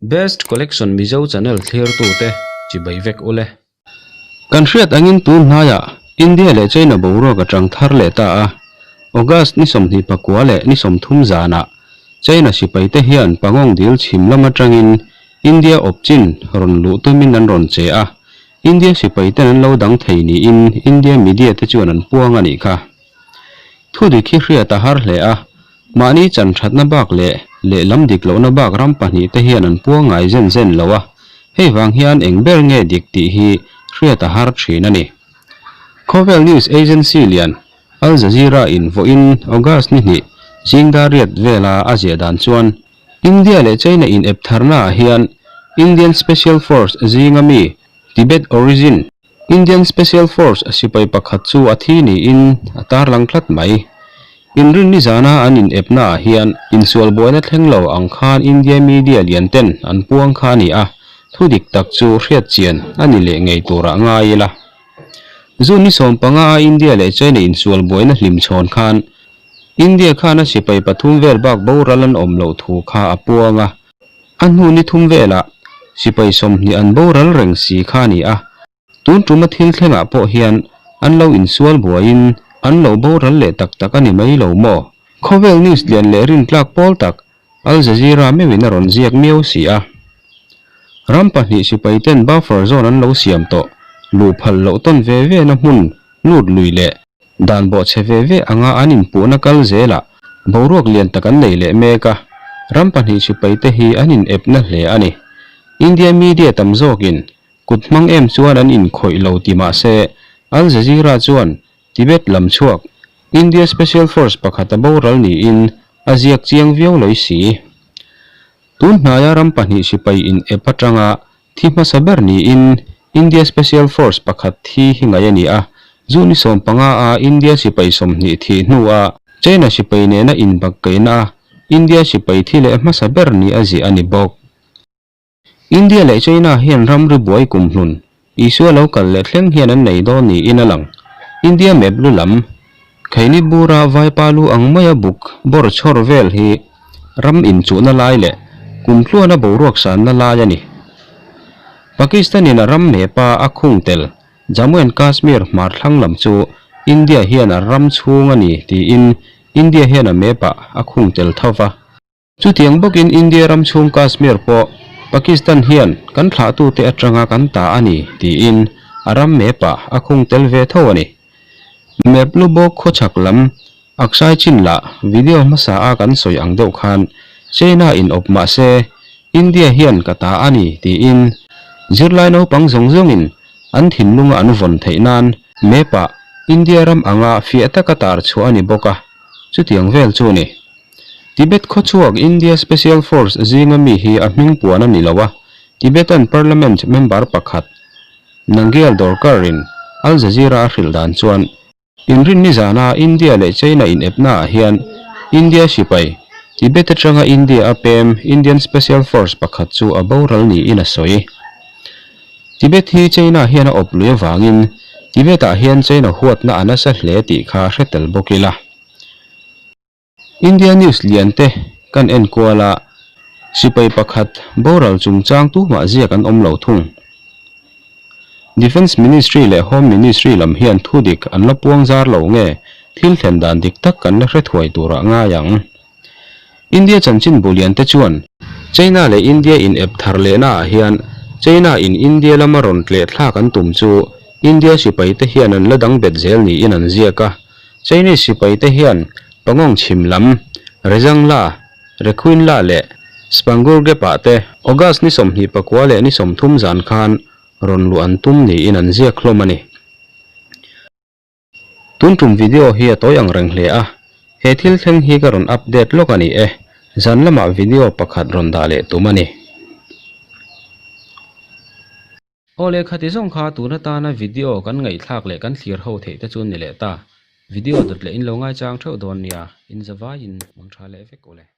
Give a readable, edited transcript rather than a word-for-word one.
Best Collection Mizo channel thlirtute chibai vek ule. Kan hriat angin tun hnaiah India leh China boruak a chang thar leh ta a, August ni 29 leh ni 30 zanah China sipaite hian Pangong dil chhim lam atangin India awpchin rawn luh tumin an rawn che a, India sipaiten an lo dang thei niin India media te chuan an puang a nih kha. Thu dik hi hriat a har hle a, mahni chan thatna bak leh lehlam dik lohna bak ram pahnihte hian an puang ngai zen zen lo a, hei vang hian eng ber nge dik tih hi hriat a har thin a ni. Khawvel news agency lian Al Jazeera in vawiin August ni hnih zing dar riat vela a ziah dan chuan India leh China in ep tharna ah hian Indian Special Force zinga mi Tibet origin Indian Special Force sipai pakhat chu a thi niin a tarlang tlat mai. Inrinni zana an inepnaah hian insual buaina thleng lo ang khan India media lian ten an puang kha a ni a, thu dik tak chu hriat chian a ni leh ngei turah ngai ila. June ni 15 a India leh China insual buaina hlim chhawn khan India khan a sipai pathum vel bak boral an awm loh thu kha a puang a, A hnu ni thum velah sipai 20 an boral reng si kha a ni a, tun tuma thil thlengah pawh hian an lo insual buaiin an lo boral leh tak tak a ni mai lo maw? Khawvel news lian leh rintlak pawl tak Al Jazeera meuhin a rawn ziak miau si a. Ram pahnih sipai ten buffer zone an lo siam tawh, luh phal loh tawn ve ve na hmun lut lui leh Dan bawhchhe ve ve anga an inpuhna kal zelah boruak lian tak an nei leh mek a, ram pahnih sipaite hi an inepna hle a ni. India media tam zawkin kut hmang em chuan an inkhawih lo ti mah se, Al Jazeera chuan Tibet lam chhuak India Special Force pakhat a boral niin a ziak chiang viau lawih si. Tun hnaia ram pahnih sipai inep atanga Thi hmasa ber niin India Special Force pakhat thi hi ngaih a ni a, June ni 15 a India sipai 20 thih hnua China sipai nena inbakkaihna a India sipai thi leh hmasa ber ni a ziah a ni bawk. India leh China hian ramri buai kumhlun Isua lo kal leh thleng hian an nei dawn niin a lang. India map lu lam, Kheini bura vaipa lu ang maia buk bawr chhawr vel hi ram inchuhna lai leh kumtluana boruak sanna lai a ni. Pakistan-in a ram map-a a khung tel Jammu and Kashmir hmar thlang lam chu India hian a ram chhung a ni tiin India hian a map-ah a khung tel tho va. Chutiang bawkin India ram chhung Kashmir pawh Pakistan hian kan thlahtute atanga kan ta a ni tiin a ram map-ah a khung tel ve tho a ni. Map lu bawk khawchhak lam Aksai Chin lah video hmasa a kan sawi ang deuh khan China in awp mah se India hian ka ta a ni tiin zirlai naupang zawng zawngin an thinlunga an vawn theih nan map-ah India ram anga fiah taka tar chhuah a ni bawk a, chutiang vel chu a ni. Tibet khawchhuak India Special Force zinga mi hi a hming puan a ni lo a, Tibetan Parliament member pakhat Nangyal Dorkar-in Al Jazeera a hrilh dan chuan, Inrinni zana India leh China inepnaah hian India sipai, Tibet atanga India a pem Indian Special Force pakhat chu a boral niin a sawi. Tibet hi China hian a awp lui avangin Tibet-ah hian China huatna a nasa hle tih kha hre tel bawk ila. India news lian te kan en kual a, sipai pakhat boral chungchang tumah ziak an awm lo thung. Defence Ministry leh Home Ministry lam hian thu dik an la puang zar lo nge thil thlen dan dik tak kan la hre thuai turah ngai ang. India chanchinbu lian te chuan China leh India in ep thar lehna ah hian China in India lama rawn tleh thlak an tum chu India sipai te hian an la dang bet zel niin an ziak a. Chinese sipai te hian Pangong chhim lam, Rezang La, Requin La leh Spangur Gap ah te August ni 29 leh ni 30 zan khan rawn luh an tum niin an ziak hlawm a ni. Tun tum video hi a tawi ang reng hle a, he thil thleng hi ka rawn update lawk a ni e, zan lamah video pakhat rawn dah leh tum a ni. Aw leh khati zawng kha tun atana video kan ngaihthlak leh kan thlir ho theih te chu ni leh ta. Video dawt leh in lo ngaichang theuh dawn nia, in zavaiin mang tha leh vek u le.